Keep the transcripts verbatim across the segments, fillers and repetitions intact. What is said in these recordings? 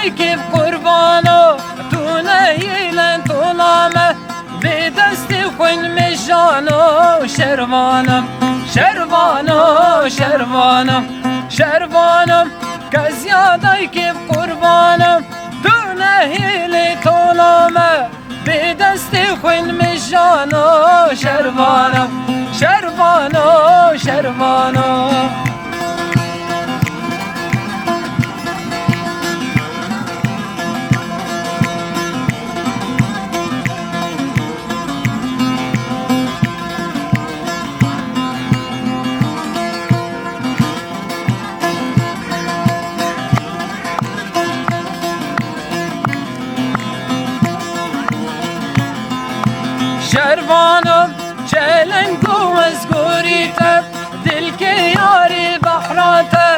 Kêf qurbano, tu nehîlên tola me, bê destê xwîn mijano, şervano, şervano, şervano, şervano, kezya dayê kêf qurbano, tu nehîlê tola me, bê destê xwîn mijano, şervano, şervano, şervano. Şervano, çelengo ez gorî te, dilkê yarê behra te,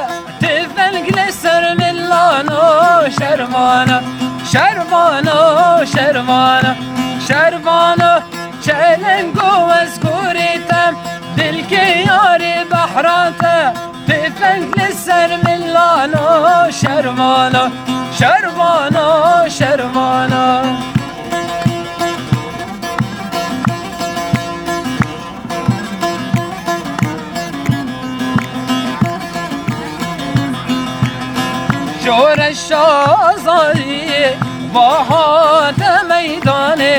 tifeng li ser milano, şervano, şervano, şervano, şervano, çelengo ez gorî te, dilkê yarê behra te, tifeng li ser milano, şervano, şervano, şervano. Şoreşa azadiyê va hate meydanê,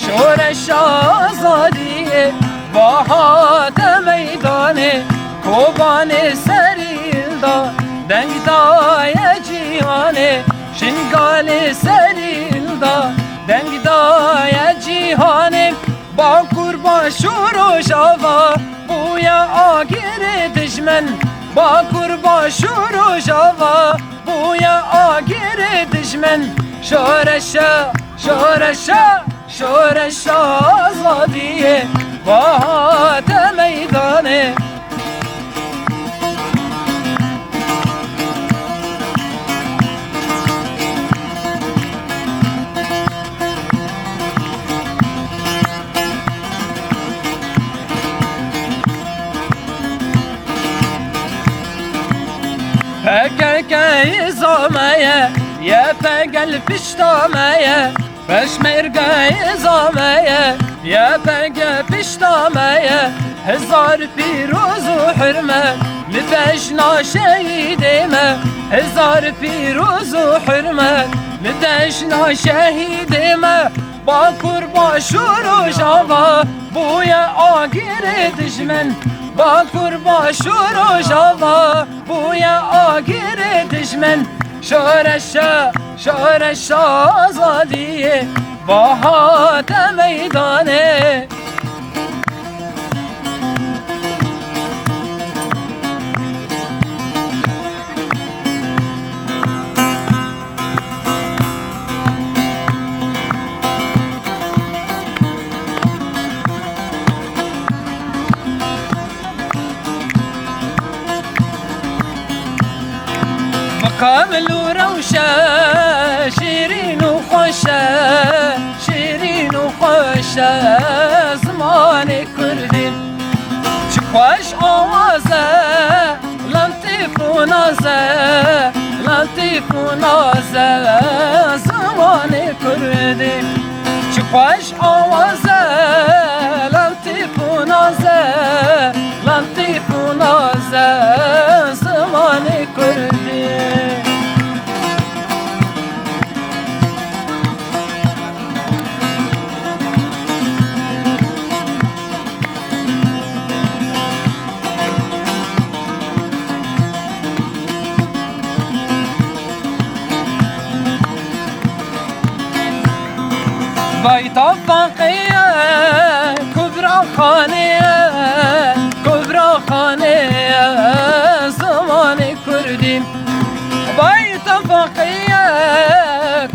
şoreşa azadiyê va hate meydanê. Kobanê serî hilda, deng daye cîhanê, Şingalê serî hilda, deng daye cîhanê. Bakur, Başûr, Rojava bûye agirê dijmin. Bakur, Başûr, Rojava bûye agirê dijmin. Şoreşa, şoreşa, şoreşa azadiyê va hate meydanê. P K K hêza me ye, Y P G li pişta me ye. Peşmerge hêza me ye, Y P G pişta me ye. Hezar pîroz û hurmet li cejna şehîdê me. Hezar pîroz û hurmet li cejna şehîdê me. Bakur, Başûr, Rojava bûye agirê dijmin. Bakur, Başûr, Rojava bûye agirê dijmin. Şoreşa, şoreşa azadiyê va hate meydanê. Bi qemil û rewşe şîrîn û xweş e, şîrîn û xweş e zimanê kurdî. Çi xweş awaz e, letîf û naz e, letîf û naz e zimanê kurdî. Çi xweş awaz e, letîf û naz e, letîf û naz e zimanê kurdî. Vay tafaqê ye, Kubra Xanê ye, Kubra Xanê ye, zimanê kurdî. Vay tafaqê ye,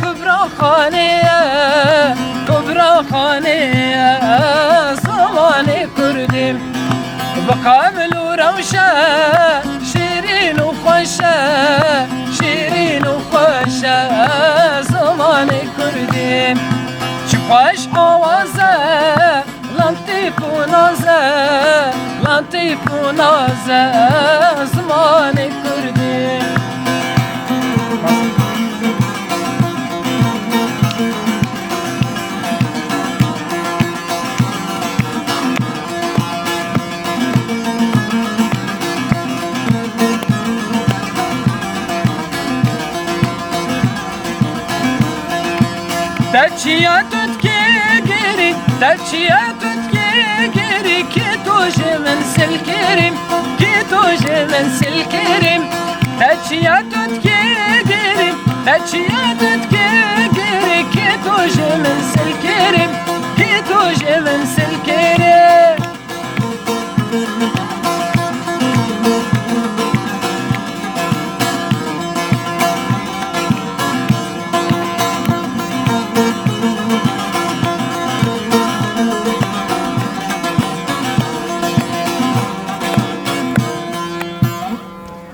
Kubra Xanê ye, Kubra Xanê ye, zimanê kurdî. Bi qemil û rewşe şîrîn û xweş e, şîrîn û xweş e zimanê kurdî. Çi xweş awaz e, letîf û naz e, letîf û naz e zimanê kurdî. Çiya tu dikê girî, te çiya tu dikê girî, kê tu ji min silkirî, kê tu ji min silkirî, te çiya tu dikê girî, te çiya tu dikê girî, kê tu ji min silkirî, kê tu ji min silkirî.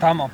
Tamam.